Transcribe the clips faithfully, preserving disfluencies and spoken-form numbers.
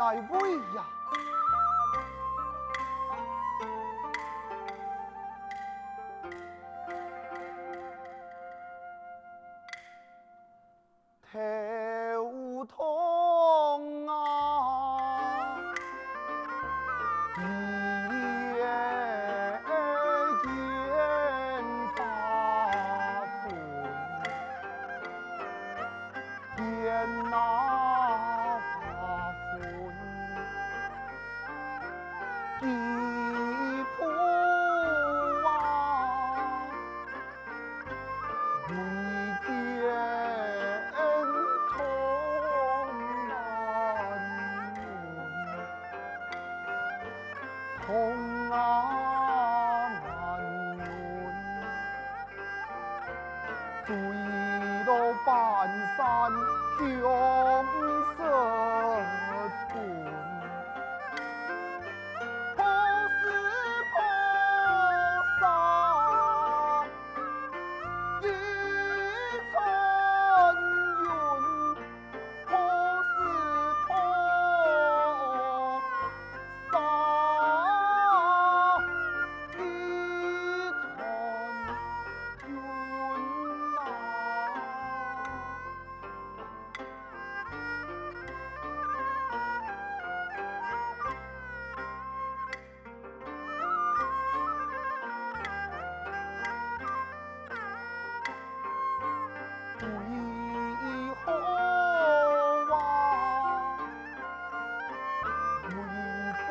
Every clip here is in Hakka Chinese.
大衛呀！頭痛啊！一夜见八分，见那八分，几步啊！ 唯见痛难忍，痛啊难忍，醉落半山穷失魂。 破石破山一层云，破石破山一层云啊！ 为何啊？为父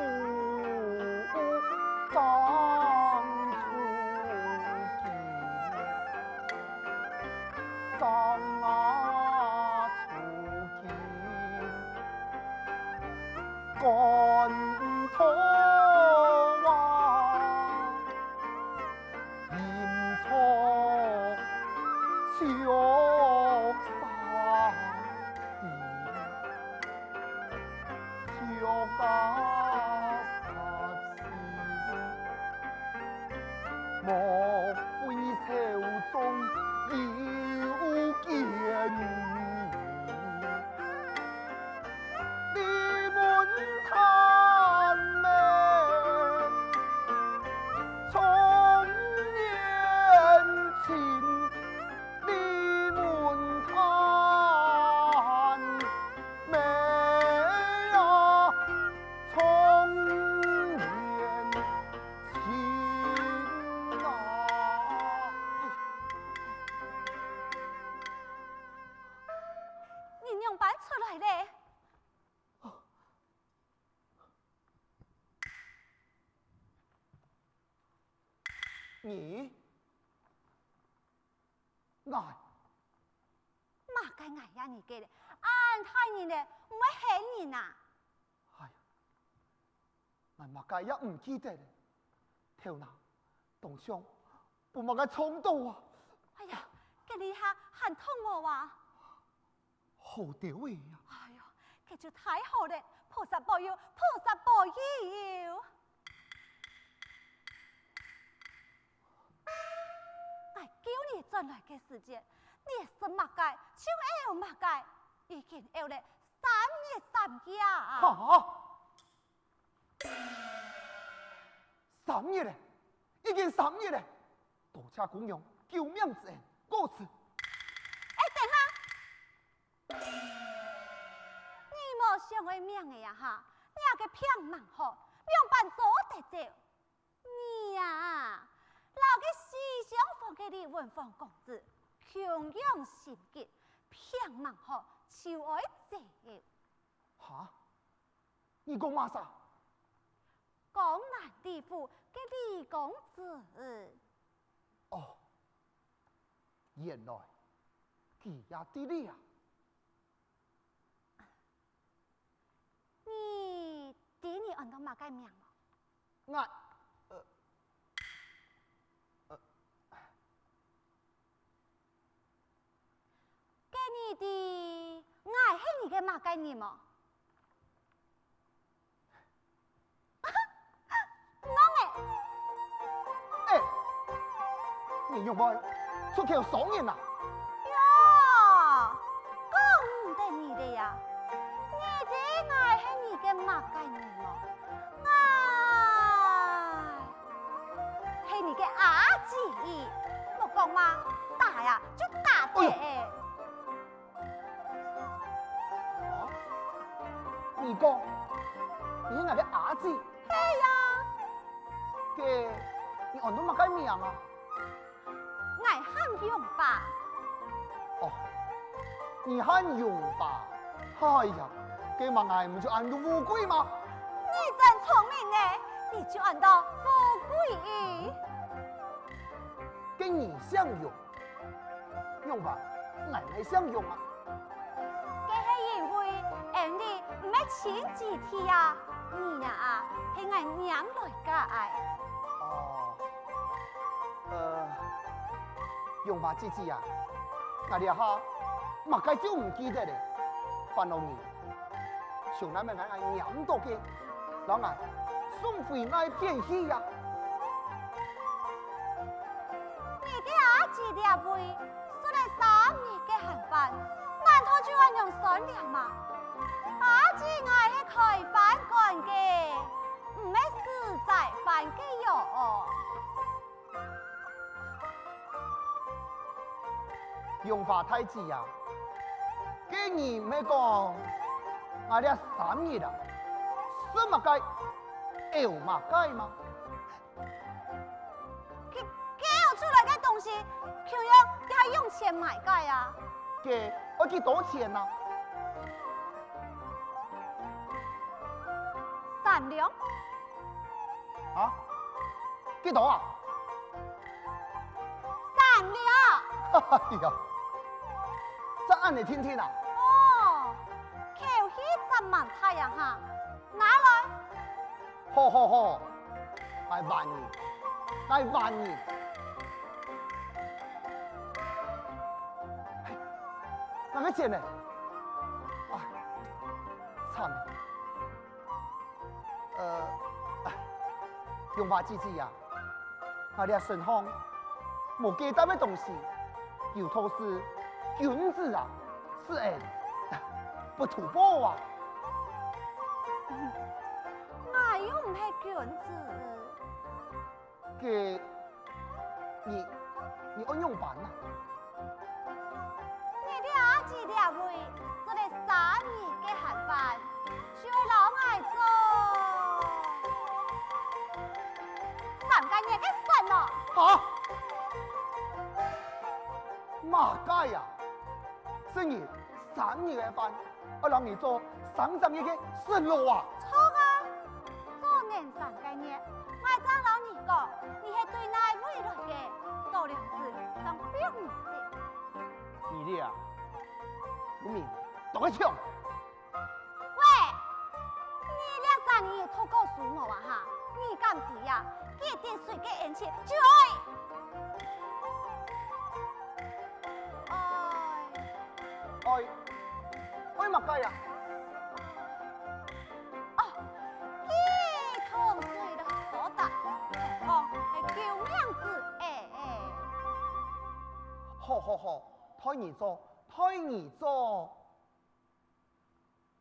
张初 张啊初见，感动啊，吟出秋山。 你仰般出來咧？你，𠊎，麼个𠊎呀你个咧？恁大人咧，毋會喊人啊！哎呀， 𠊎麼个也毋記得咧，頭那當像分麼个撞到啊！哎呀，該這下還痛無啊？好兜仔啊！哎呀，該就太好咧，菩薩保佑，菩薩保佑！𠊎救你轉來个時節，你食麼个就屙麼个，已經屙咧三日三夜啊！哈！ 三日咧，已經三日咧！多謝姑娘救命之恩，告辭。哎，等下！你無想愛命个呀哈？你个病吂好，仰般做得走？你呀，摎該西廂房个李文芳公子共樣心急，病吂好，就愛走。哈？ 你講麼儕？江南李府个李公子。哦，原來佢也在這啊！你知你安到麼个名無？𠊎，呃，呃， 該你知𠊎係你个麼个人無？戇仔！哎，你仰會出口傷人啊？喲，講毋得你个呀！你知𠊎係你个麼哎，係你个阿姊，莫講嘛，打呀就打得。哎喲，哦，你講，你係𠊎个阿姊？係呀。該你安到麼个名啊？ 𠊎喊榮華。哦，你喊榮華？哎呀，該麼𠊎毋就安到富貴嗎？你真聰明呢，你就安到富貴。該你姓榮，榮華，𠊎也姓榮啊。 該係因為恩俚毋係親姊弟啊，你啊，係𠊎拈來个。哦，呃，榮華姊姊啊，𠊎這下麼个就毋記得了，煩惱你，就拿麼个𠊎拈到个，摎𠊎送回哪片去呀？你个阿姊這位 食了三日个閒飯，難道就恁樣善良嗎？阿姊𠊎係開飯館个，毋係食齋飯个喲。榮華大姊啊，該你毋係講𠊎這三日啊，食麼个，漚麼个嗎？ 佢漚出來个東西，共樣也係用錢買个啊。該愛幾多錢啊？三兩。啊？幾多啊？三兩。哎呀，正恁仔定定啊？哦，口氣正蠻大啊哈！拿來！ 好好好，𠊎還你，𠊎還你。𠊎个錢呢？唉，慘了！呃，唉，榮華姊姊啊， 𠊎這身項無幾擔个東西，有道是君子啊，斯恩不圖報啊。𠊎又毋係君子。該你，你愛仰般啊？ 你這阿姊這位食了三日个閒飯，就愛摎𠊎做三個月个孫咯。哈？麼个啊？食你三日个飯，愛摎你做三隻月个孫咯啊？著啊！ 做人三個月，𠊎正摎你講，你係對哪位來个，多兩日正逼你走。你這啊，分明當係搶！喂，你這儕人讀過書無啊哈？你敢知啊？幾滴水个恩情就愛，愛，愛，愛麼个啊？ 哦，幾桶水都好打，講係救命之恩。好好好，代你做，代你做。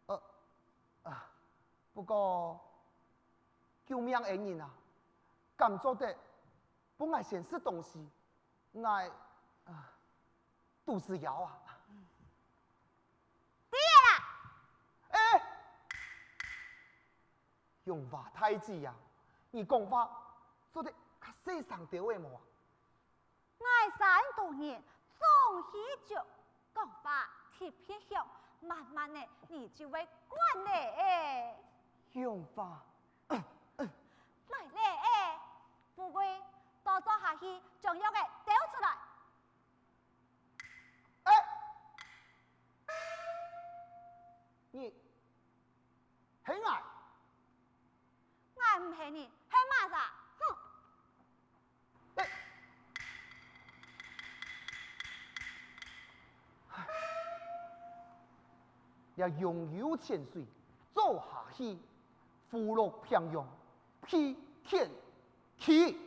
呃，啊，不過，救命恩人啊，敢做得分𠊎先食東西？𠊎，啊，肚屎枵啊！ 知了啦！哎！榮華大姊啊，你講話做得較細聲兜仔無啊？𠊎山肚人，中氣足，講話特別響，慢慢仔你就會慣了欸。榮華，來了欸，富貴，多坐下去，將藥仔兜出來。 哎！你，係𠊎？𠊎毋係你，係麼儕？哼！哎！這擁有泉水，做下去，福祿平洋， 披譴去。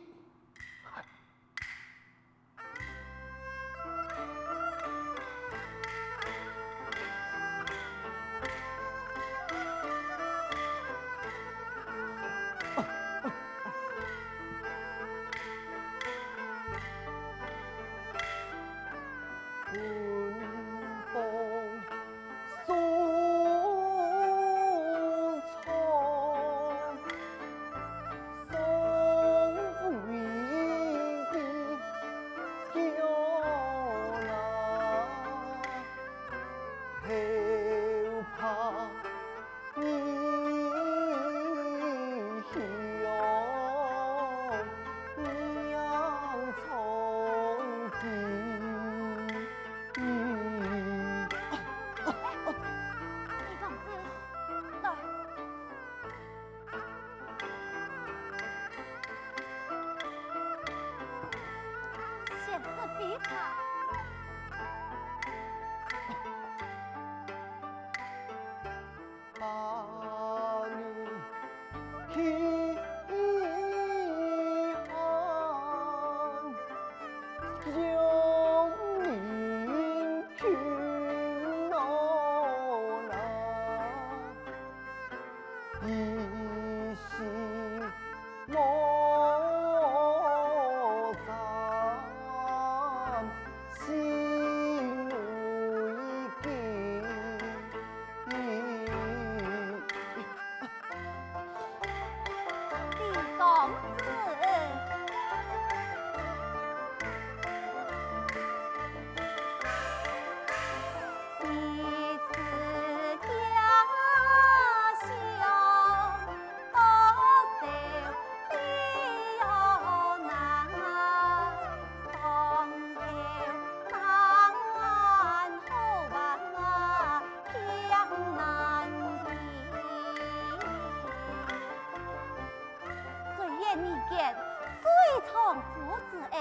最重夫之恩，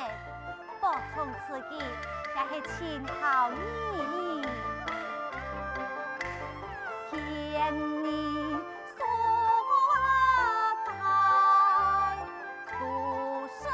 補充自己也係盡孝義。天地所在，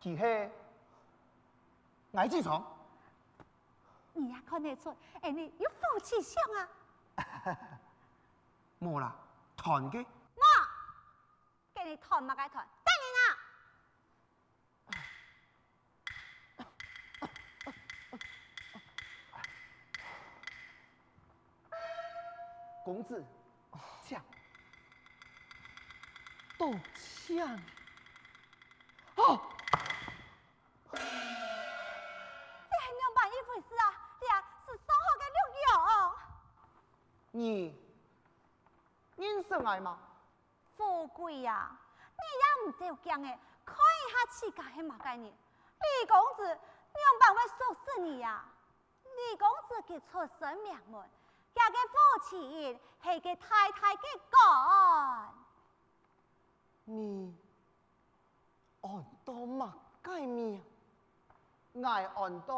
佢係𠊎子長。你也看得出，𠊎俚有福氣相啊！無啦，斷个。無！該你斷麼个斷？等你啊！ 公子，請。多謝你。啊！這係仰般一回事啊？這係上好个綠楊。你認識𠊎嗎？ 富貴啊，你也毋使驚欸，看一下自家係麼个人。李公子仰般會熟識你啊？李公子佢出身名門，厥个夫妻印係个大大个官。你安到麼个名？𠊎安到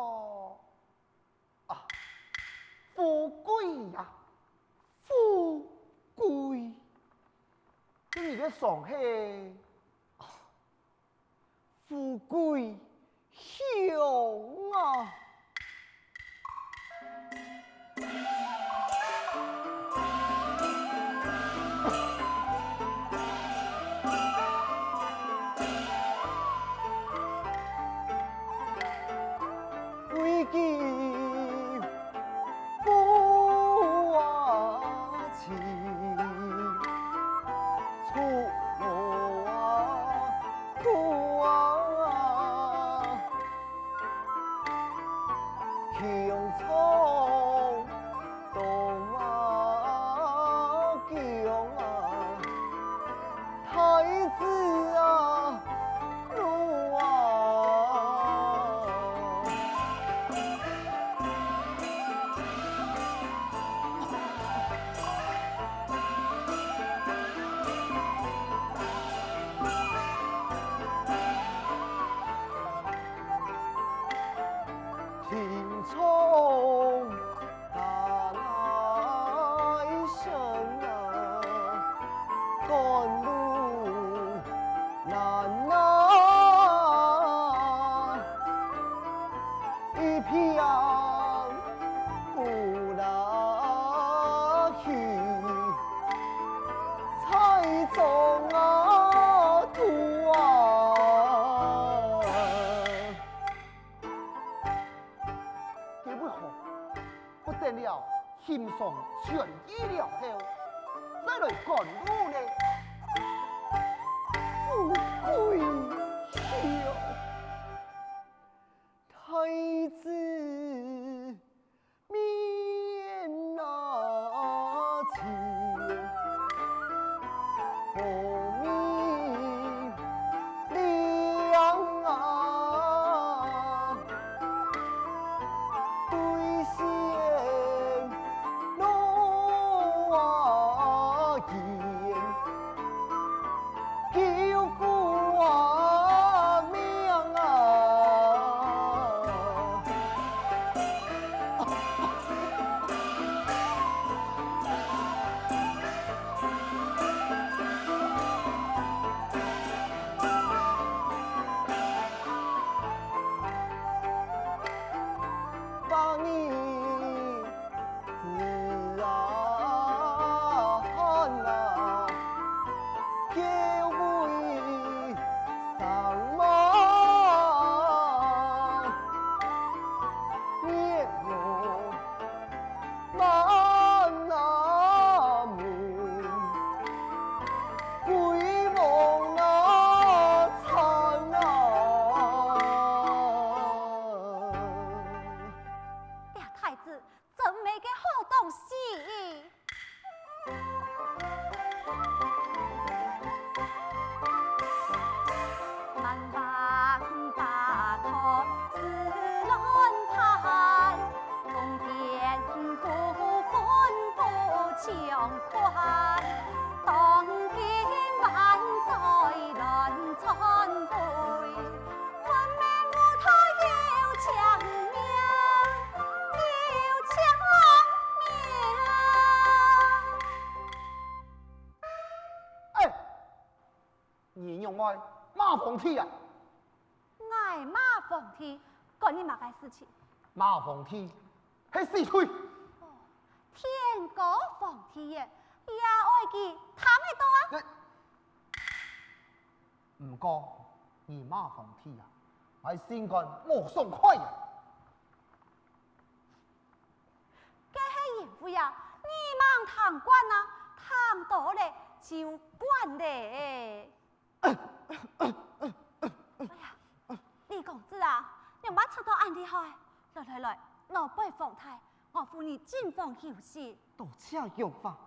啊，富貴呀，富貴。該你个相係，啊，富貴香啊。 為君不忘情，出我啊，苦啊，輕重 多啊，強啊，太子啊，奴啊。青虫 打来声啊，赶路难啊，一片不拉去，彩妆啊，土啊。 該為何不等了行商全議了後，再來趕路呢？富貴笑，太子 面那青，功名两啊，对先奴啊言，救父啊当宽，当今万岁乱纷飞，分明舞台有青面，有青面。哎，你仰会骂皇帝啊？ 𠊎骂皇帝，关你么个事情？骂皇帝，係死罪！哦，天高皇帝遠，也愛佢聽得到啊！毋過，你罵皇帝啊，𠊎心肝無爽快啊！該係因為啊，你吂聽慣啊，聽多了就慣了。 哎呀，李公子啊，仰般出到恁厲害？來來來，拿杯方太，我扶你進房休息。多謝藥房。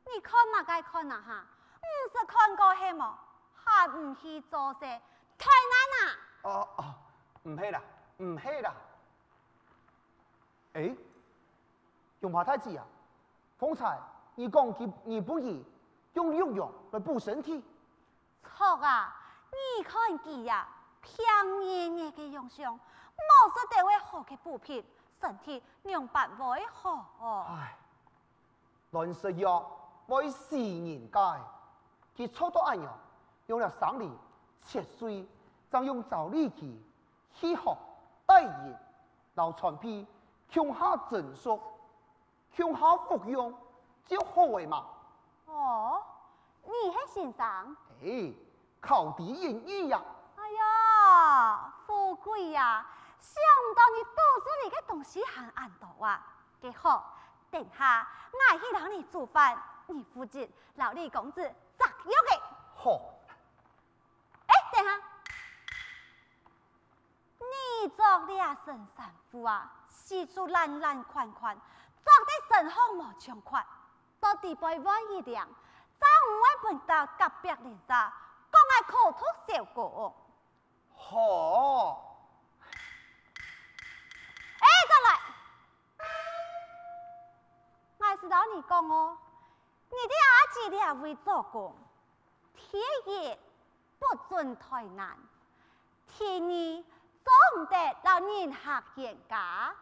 你看麼个看啊哈？毋識看過係無？還毋去做事，忒難啊！哦哦，毋係啦，毋係啦。誒，榮華太子啊，方才你講佢，你分佢用玉羊來補身體。著啊，你看佢啊，病恹恹个樣相，無食兜仔好个補品，身體仰般會好哦？唉， 亂食藥會死人个。佢著到恁樣，用這生理切碎，正用調理佢，氣血、帶陰摎傳脾共下蒸熟，共下服用就好了嘛。哦，你係先生？誒， 考第一呀！哎呀，富貴呀，想毋到你肚屎裡个東西還恁多啊！該好，等下𠊎去摎你煮飯，你負責摎李公子擇藥仔。好。誒，等下，你著這身衫褲啊，濕嗾爛爛款款，著在身項無像款。 到底背換一領，正毋會分到隔壁鄰舍講𠊎苦毒小工。好。誒，轉來！𠊎係摎你講哦，你在阿姊這位做工，第一，不准抬難；第二，做毋得摎人客冤家。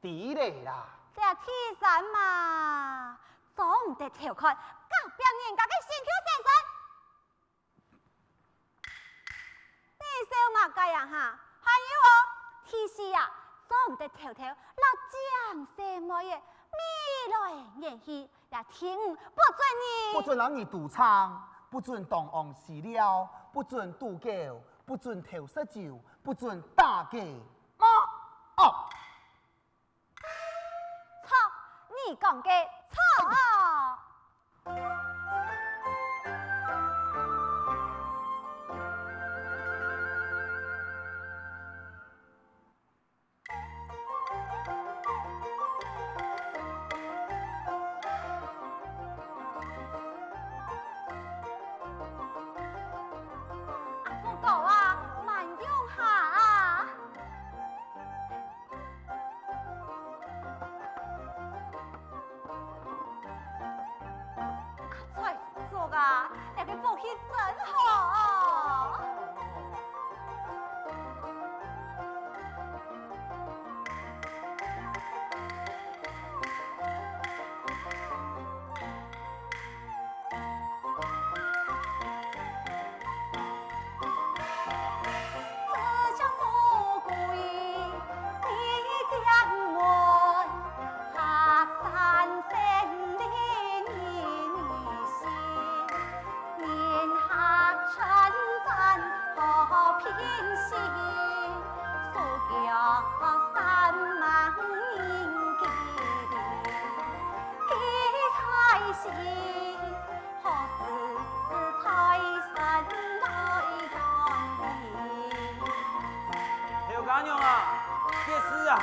知了啦。這第三嘛，做毋得偷看隔壁人家个新舊先生。你笑麼个啊哈？還有哦，第四啊，做毋得偷偷摎靚細妹仔眉來眼去。這第五，不准你，不准摎人賭場，不准當戇死了，不准賭狗，不准偷食酒，不准打雞。媽！哦！ 著，你講个著哦！阿福哥啊，慢用下啊！ 阿財叔啊，這个福氣真好哦！ 劉家娘啊，這事啊，